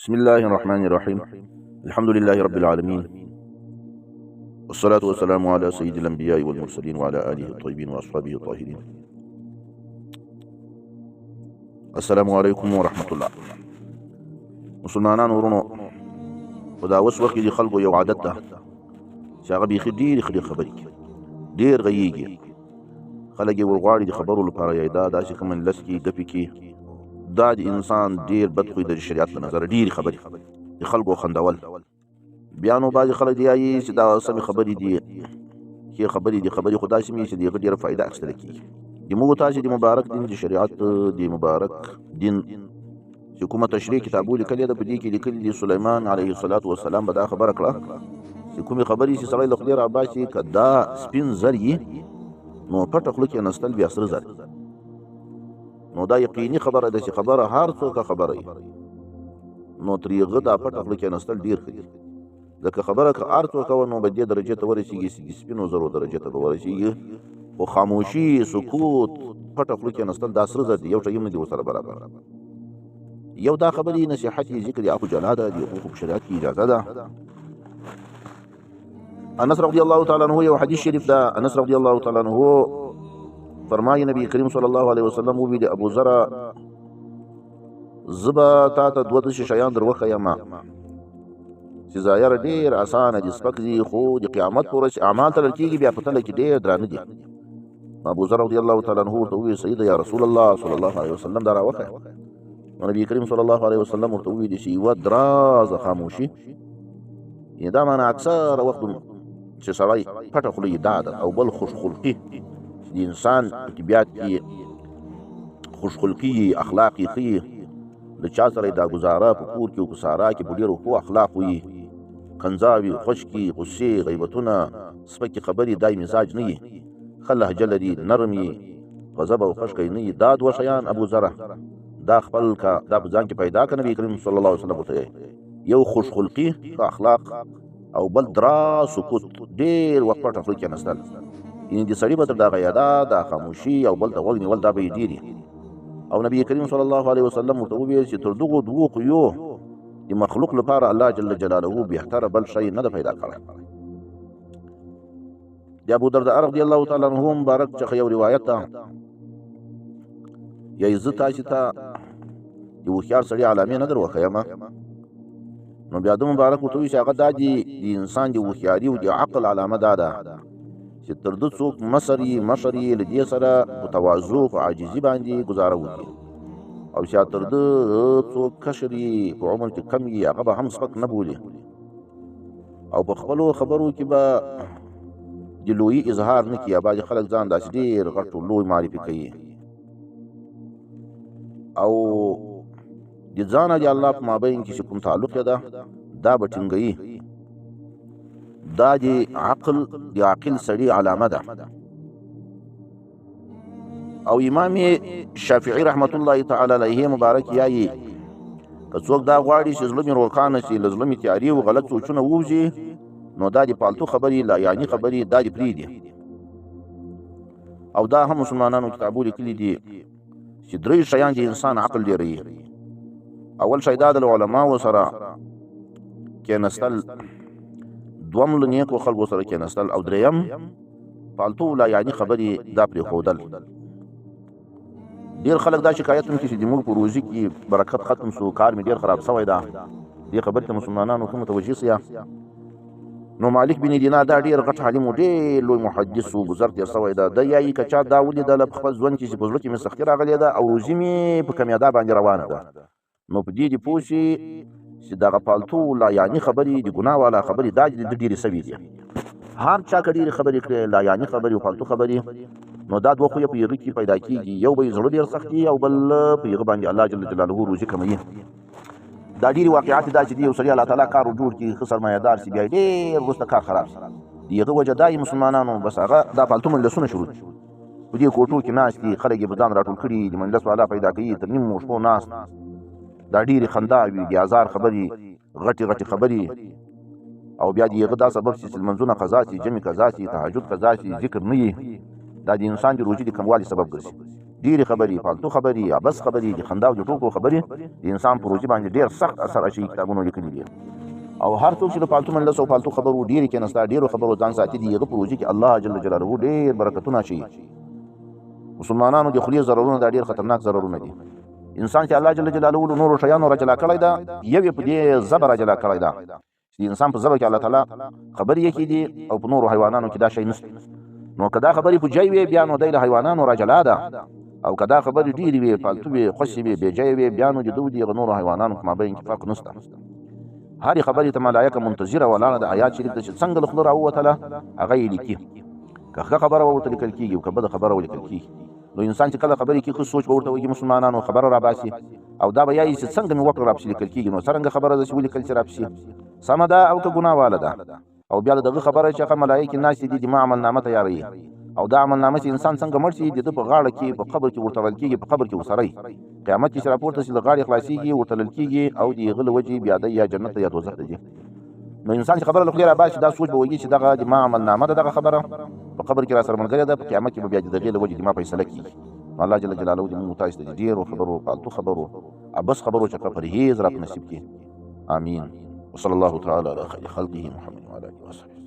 بسم الله الرحمن الرحيم. الحمد لله رب العالمين، والصلاة والسلام على سيد الأنبياء والمرسلين وعلى آله الطيبين وأصحابه الطاهرين. السلام علیکم ورحمة الله. مسلمانانو ورونو، په دا اوس وخت کې د خلکو یو عادت ده چې هغه بیخي ډېرې ښې خبرې کوي، ډېر غږېږي. خلک یې ورغواړي د خبرو لپاره، یا دا داسې ښه مجلس کې ګپې کوي. دا د انسان ډېر بد خوی دی د شریعت له نظره، ډېرې خبرې د خلکو خندول. بیا نو بعضې خلک دی وایي چې دا سمې خبرې دي، ښې خبرې دي، خبرې خو داسې وي چې د هغه ډېره فایده اخیستل کېږي. د موږ تاسې د مبارک دین، د شریعت د مبارک دین چې کومه تشریح کتابو لیکلې ده، په دې کې لیکلي دي سلیمان علیه الصلاة والسلام به دا خبره کړه چې کومې خبرې چې سړی له خولې راباسي، که دا سپین زر یي نو پټه خوله کېناستل بیا سره زر. نو دا یقیني خبره ده چې خبره هر څوک خبره وي، نو ترې هغه دا پټه خوله کېناستل ډېر ښه دي، ځکه خبره که هر څوک وه نو به دې درجې ته ورسېږي چې د سپینو زرو درجې ته به ورسېږي. خو خاموشي، سکوت، پټه خوله کېناستل دا سره زر دي، یو ټیم نه دي ورسره برابر. یو دا خبرې نصیحت یې ذکر یې خو جلا ده، د حقوقو په شریعت کې اجازه ده. انس رضی الله تعالی عنہ یو حدیث شریف ده. انس رضی الله تعالی عنہ فرمایي نبی کریم صلی الله علیه وسلم وویل، ابو ذر، زه به تا ته دوه داسې شیان در وښیم چې ظاهر ډېر اسانه دي، سپک دي، خو د قیامت په ورځ چې اعمال تلل کېږي بیا په تله کې ډېر درانه دي. ابو ذر رضی الله تعالی عنہ ورته وویل، سیده یا رسول الله صلی الله علیه وسلم، دا راوښیه. نو نبی کریم صلی الله علیه وسلم ورته وویل چې یوه درازه خاموشي، یعنې دا معنا اکثره وخت چې سړی پټه خوله یې دا ده، او بل خوشخلقي چې د انسان په طبیعت کې خوشخلقي یې، اخلاق یې ښه یي، له چا سره یې دا ګزاره په کور کې او په سارا کې په ډېرو ښو اخلاقو یي، کنځاوې، خشکې، غصې، غیبتونه، سپکې خبرې، دا یې مزاج نه یي، ښه لهجه لري، نرم یي، غضب او خشکی نه یي. دا دوه شیان ابو ذره دا خپل کا دا په ځان کې پیدا کړه. نبی کریم صلی الله علیه وسلم ورته یو خوشخلقي، ښه اخلاق، او بل درا سکوت، ډېر وخت پټه خوله کېناستل. یعنې د سړي به تر دغه یادا دا خاموشي او بل ته غوږ نیول دا به یې ډېر. او نبی کریم صلی الله علیه وسلم ورته وویل چې تر دغو دوو خویو د مخلوق لپاره الله جل جلاله بهتره بل شی نه ده پیدا کړی. د ابو درداء رضی الله تعالی عنہ مبارک څخه یو روایت ده، یعنې زه تاسې ته د هوښیار سړي علامې نه در وښیم. نو بیا ده مبارک ورته وویل چې هغه دا دي د انسان د هوښیاري او د عقل علامه دا ده چې تر ده څوک مشر یي له دې سره په تواضع په عاجزي باندې ګزاره وکړي، او چې تر ده څوک کشر یي په عمر کې کم یي هغه به هم سپک نه بولي، او په خپلو خبرو کې به د لویي اظهار نه کوي. بعضې خلک ځان داسې ډېر غټ او لوی معرفي کوي، او د ځان او د الله په مابین کې چې کوم تعلق یې ده دا به ټینګوي. دا د عقل د عاقل سړي علامه ده. او امام شافعي رحمت الله تعالی علیه مبارک یایي که څوک دا غواړي چې زړه مې روښانه شي، له زړه مې تیارې او غلط سوچونه ووځي، نو دا د پالتو خبرې، لا یعنی خبرې، دا دې پرېږدي. او دا هم مسلمانانو کتابو لیکلي دي چې درې شیان د انسان عقل ډېروي. اول شی دا د علماو سره کېناستل، دوم له نیکو خلکو سره کېناستل، او درېیم پالتو لا یعنی خبرې دا پرېښودل. ډېر خلک دا شکایت هم کوي چې د موږ په روزي کې برکت ختم سو، کار مې ډېر خراب سوی ده. دې خبرې ته مسلمانانو ښه متوجه سئ. نو مالک بن دینار دا ډېر غټ عالم و، ډېر لوی محدث و، بزرګ تېر سوی ده. دی یایي که چا دا ولیدله په خپل ژوند کې چې په زړه کې مې سختي راغلې ده او روزي مې په کمیادا باندې روانه ده، نو په دې دې پوه شي چې دغه پالتو لا یعنی خبرې، د ګناه والا خبرې، دا دې ډېرې سوې دي. هر چا که ډېرې خبرې کړې، لا یعنی خبرې او پالتو خبرې، نو دا دوه خویه په هغه کې پیدا کېږي، یو به یې زړه ډېر سخت وي او بل په هغه باندې الله جل جلاله روزي کموي. دا ډېرې واقعات دا چې دي یو سړي الله تعالی کار جوړ کړي، ښه سرمایهدار شي، بیا یې ډېر وروسته کار خراب شي. د هغه وجه دا یې مسلمانانو بس هغه دا پالتو مجلسونه شروع دي، په دې کوټو کې ناست دي، خلک یې په ځان راټول کړي، د مجلس والا پیدا کوي، تر نیمو شپو ناست، دا ډېرې خنداوې، د ازار خبرې، غټې غټې خبرې، او بیا د هغه دا سبب شي چې لمونځونه قضا شي، جمع قضا شي، تهجد قضا شي، ذکر نه وي، دا د انسان د روزي د کموالي سبب ګرځي. ډېرې خبرې، فالتو خبرې، عبث خبرې، د خندا او د ټوکو خبرې د انسان په روزي باندې ډېر سخت اثر اچوي، کتابونو لیکلي دي. او هر څوک چې د فالتو مجلس او فالتو خبرو ډېرې کېناسته، ډېرو خبرو ځان ساتي، د هغه په روزي کې الله جل جلاله ډېر برکتونه اچوي. مسلمانانو د خولې ضررونه دا ډېر خطرناک ضررونه دي. انسان چې الله جل جلاله له نورو شیانو راجلا کړی ده، یو یې په دې ژبه راجلا کړی ده چې د انسان په ژبه کې الله تعالی خبرې یې دي او په نورو حیوانانو کې دا شی نشته. نو که دا خبرې په جای وي بیا نو دی له حیوانانو راجلا ده، او که دا خبرې ډېرې وي، فالتو وي، خوشې وي، بې جایه وي، بیا نو د دوی د نورو حیوانانو په مابین کې فرق نشته. هرې خبرې ته ملایکه منتظره ولاړه ده. آیات شریف ته چې څنګه له خوله راووتله هغه یې لیکي. که ښه خبره ورته لیکل کېږي او که بده خبره ولیکل کېږي. نو انسان چې کله خبرې کوي ښه سوچ به ورته وکړي. مسلمانانو خبره راباسي او دا به یایي چې څنګه مې وکړه راپسې لیکل کېږي، نو څرنګه خبره ده چې ولیکل چې راپسې سمه ده او که ګناه واله ده. او بیا دغه خبره چې هغه ملایکې ناستې دي د ما عملنامه تیاروي، او دا عملنامه چې انسان څنګه مړ شي د ده په غاړه کې په قبر کې ورتړل کېږي، په قبر کې ورسره قیامت کې چې راپورته شي له غاړې خلاصېږي، ورتړل کېږي او د هغه له وجې بیا دی یا جنت ته یا دوزخ ته ځي. نو انسان چې خبره له خولې راباسي دا سوچ به وکړي چې دغه د ما عملنامه ده، دغه خبره په قبر کې راسره ملګرې ده، په قیامت کې به بیا د دغې له وجې د ما فیصله کېږي. نو الله جل جلاله دې موږ تاسو ته د ډېرو خبرو، فالتو خبرو، عبث خبرو څخه پرهېز را په نصیب کړي. آمین. وصلى الله تعالى على خير خلقه محمد وعلى آله وصحبه.